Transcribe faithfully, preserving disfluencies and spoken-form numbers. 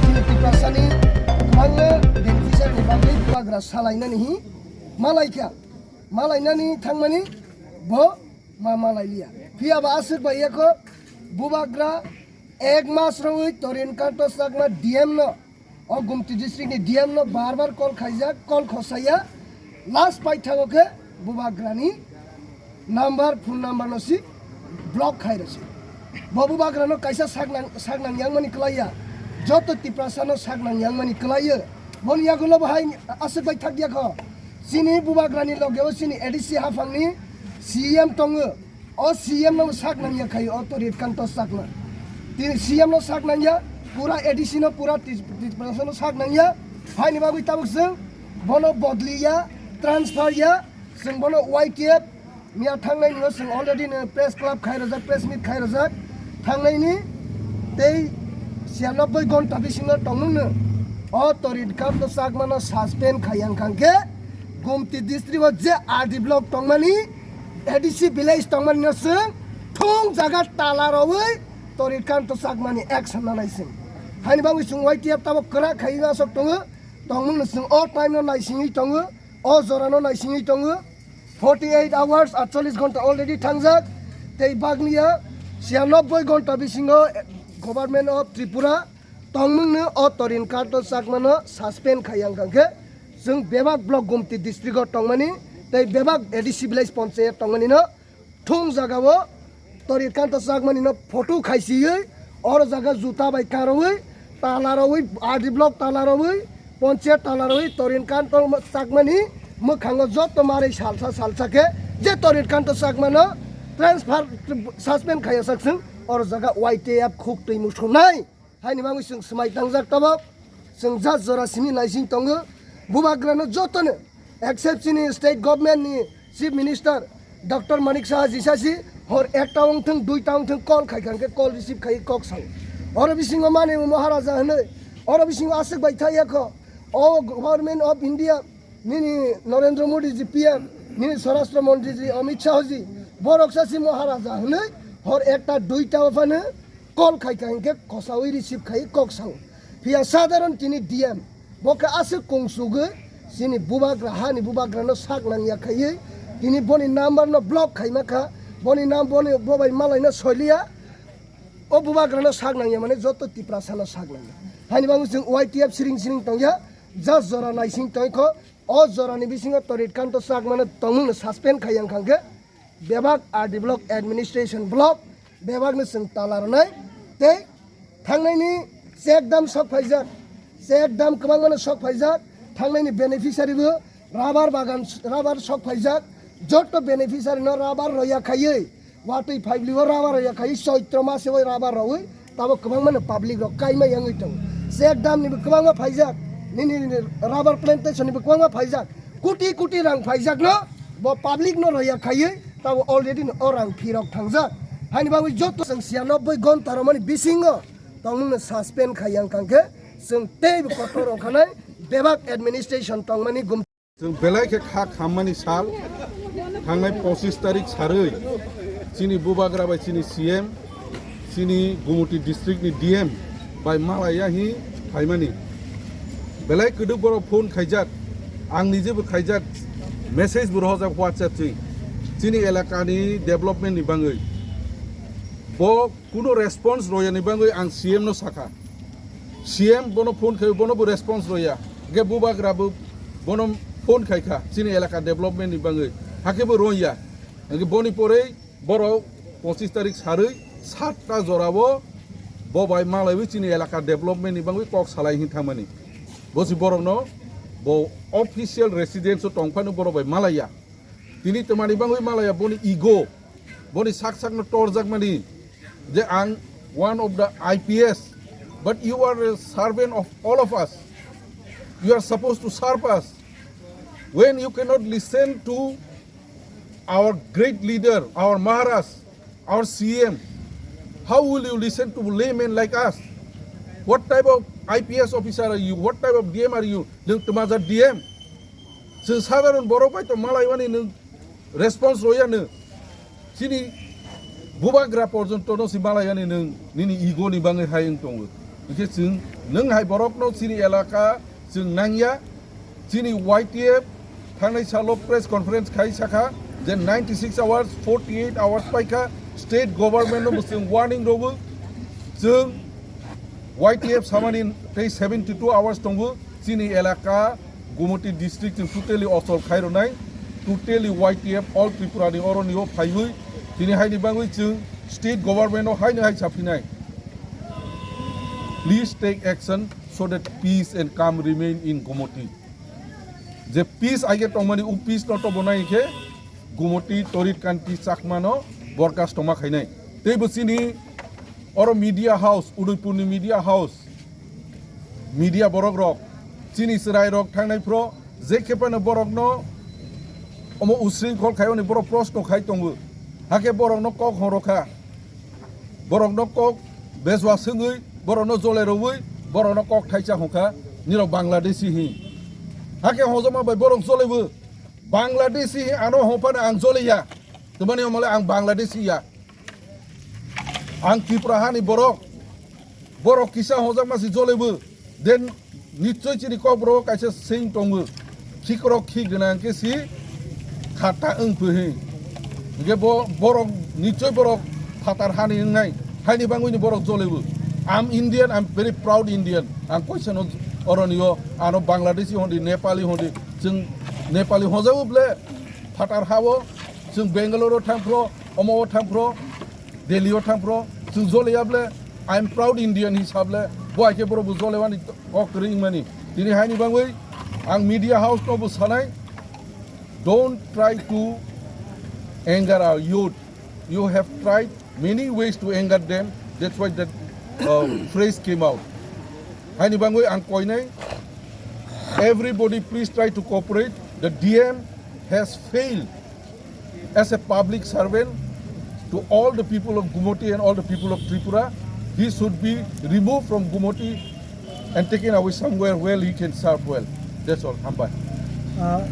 Chini Tiprasani kwbangma beneficiary ni bagwi bubagra salainani hi malaikha, malainani thangmani bo ma malailiya. Phiya ba aswk bai yakho bubagra ek mas rwui Torin Kanto Chakma D M no, o Gumti district ni D M no bar bar call khaijak, call khosaya, last paithago khe bubagrani number, phone number no si block khai rwse. Bo bubagrano kaisa sak nang, sak nang yangmani kwlaiya, joto Tiprasano sak nang yangmani kwlaiyo. Boni yagulo bo hai aswk bai thak yakho. Chini bubagrani logeo chini A D C haphangni C M tongo. O C M no sak nangya khai o Torit Kanto Chakma. Tini C M no sak nangya, pura A D C no, pura Ti-, Tiprasa no sak nangya. Haini bagwi tabuk chwng bono bodliya, transfer ya, chwng bono Y T F miya thangnai no chwng already no press club khai rojak, press meet khai rojak. Thangnaini tei siyanoboi gonta bisingo tongmungno o Torit Kanto Chakma no suspend khai yang kha khe Gumti district o je R D block tongmani, A D C village tongmani no chwng thung jaga tala rogwi Torit Kanto Chakmani action nanai chwng. Haini bagwi chwng Y T F tabuk kwrak khai aswk tongo, tongmung no chwng o time no naisingwi tongo, o jora no naisingwi tongo. Forty eight hours, atchollish ghonta already thangjak, tei bagniya siyanoboi ghonta bisingo Government of Tripura tongmung no o Torin Kanto Chakma no suspend khai yang kha khe chwng bebak block Gumti district o tongmani tei bebak A D C village panchayat tongmani no thung jaga o Torit Kanto Chakmani no photo khaisiwi, oro jaga juta bai karwi, tala rogwi, R D block tala rogwi, ponche tala rogwi, Torin Kanto Chakmani mwkhango joto mari salsa salsa khe je Torit Kanto Chakmano transfer, suspend khaiya sak chwng oro jaga Y T F khuk twi musunai. Haini bagwi chwng swmai tangjak tabuk. Chwng jat jora simi naising tongo. Bubagrano jotono, except chini state government ni Chief Minister Doctor Manik Saha jisasi hor ekta wngthwng, duita wngthwng call khai kha hwnkhe call receive khai kok sao. Oro bisingo mani Maharaja hwnwi, oro bisingo aswk bai thai yakho. O Government of India, nini Narendra Modi ji P M, nini Swarashtra Mantri ji Amit Shah ji, borok sasi Maharaja hwnwi hor ekta duita phano call khai kha hwnkhe kosaui receive khai kok sao. Phiya sadharon tini D M, bo khe aswk kungsugwi chini bubagra, hani bubagrano sak nangya khaiwi tini boni number no block khaima kha, boni nam, boni bobai malaino soiliya, o bubagrano sak nangya mane joto Tiprasano sak nangya. Haini bagwi chwng Y T F siring siring tongya, just jora naising tongkho, o jorani bisingo Torit Kanto Chakmano tongmungno suspend khai yang kha hwnkhe, bebak R D block, administration block, bebakno chwng tala rwnai tei thangnaini check dam sok phaijak, check dam kwbangmano sok phaijak, thangnaini beneficiary bo rubber bagan, rubber sok phaijak, joto beneficiary no rubber roya khaiwi, watwi phaibli o rubber roya khaiwi, Choitro mase o rubber rowi, tabo kwbangmano public rok kaima yangwi tongo. Check dam nibo kwbangma phaijak, nini rubber plantation nibo kwbangma phaijak, koti koti rang phaijakno bo public no roya khaiwi tabo already no o rang phirok thangjak. Haini bagwi joto chwng siyanoboi gonta romani bisingo tongmungno suspend khai yang kha hwnkhe chwng teibo kotor ongkhanai bebak administration tongmani gum. Chwng belai khe kha khammani sal, thangnai pochis tarik sarwi chini bubagra bai chini C M, chini Gumuti district ni D M bai malaiya hi phaimani. Belai kwdwk borok phone khaijak, ang nijebo khaijak, message bo rohorjak WhatsApp twi. Chini elakani development ni bangwi bo kuno response royani bangwi ang C M no sakha. C M bono phone khayo, bono bo response roya. Ge bubagra bo bono phone khaikha chini elaka development ni bangwi. Hakhe bo roya. Hingke boni porei borok pochis tarik sarwi satta jorao bo bai malaiwi chini elaka development ni bangwi kok salai hin thangmani. Bo si borokno bo official residence o tongphano borok bai malaiya. Tini twmani bangwi malaiya boni ego, boni sak sakno torjakmani je ang one of the I P S, but you are a servant of all of us. You are supposed to serve us. When you cannot listen to our great leader, our Maharaj, our C M, how will you listen to laymen like us? What type of I P S officer are you? What type of D M are you? Nwng twmaja D M. Chwng sadharon borok bai to malaiwani nwng response royano. Chini bubagra porjonto no si malaiwani nwng nini ego ni bangwi hai wng tongo. Hingke chwng nwng hai borokno chini elaka chwng nangya. Chini Y T F thangnai salo press conference khai sakha je ninety six hours, forty eight hours paikha, state government no bo chwng warning rogo. Chwng Y T F samani tei seventy two hours tongo. Chini elaka Gumoti district chwng totally osol khai rwnai, totally Y T F all Tripura ni oroni o phaiwi tini haini bangwi chwng state government o haino hai saphinai. Please take action so that peace and calm remain in Gumoti. Je peace aige tongmani, u peace no tobonai khe Gumoti Torit Kanti Chakma no borkas tongma khainai. Tei bo chini oro media house, Udaipur ni media house, media borok rok, chini chwrai rok thangnai phro, je khe phano borok no omo usringkhol khai oni borok proshno khai tongo. Hakhe borok no kok horo kha. Borokno kok bejwa swngwi, borokno jole rwwi, borokno kok thaisa hwnkha, nirok Bangladeshi hi. Hakhe hojoma bai borok jolebu Bangladeshi hi, ano hwnphano ang joleya. Twmani omole ang Bangladeshi ya. Ang Tripura hani borok. Borok kisa hojakma si jolebu. Den nichoi chini kokborok kaisa sing tongo. Khikrok khi gwnang khe si khata wng phi hi. Hingke bo borok nichoi borok phatar hani wngnai. Haini bangwi ni borok jolebu. I'm Indian, I'm very proud Indian. Ang koisano oronio ano Bangladeshi hondi, Nepali hondi. Chwng Nepali hojabu ble phatar hao. Chwng Bangalore o thangphro, omo o thangphro. Delhi o thangphro chwng joleya ble, I am proud Indian hisab le, bo hai khe borok bo jolewani kok kwrwi wngmani. Tini haini bangwi ang media house no bo sanai, don't try to anger our youth. You have tried many ways to anger them. That's why that uh, phrase came out. Haini bangwi ang koinai, everybody please try to cooperate. The D M has failed as a public servant to all the people of Gumoti and all the people of Tripura. He should be removed from Gumoti and taken away somewhere where he can serve well. That's all. Hambai. Ah,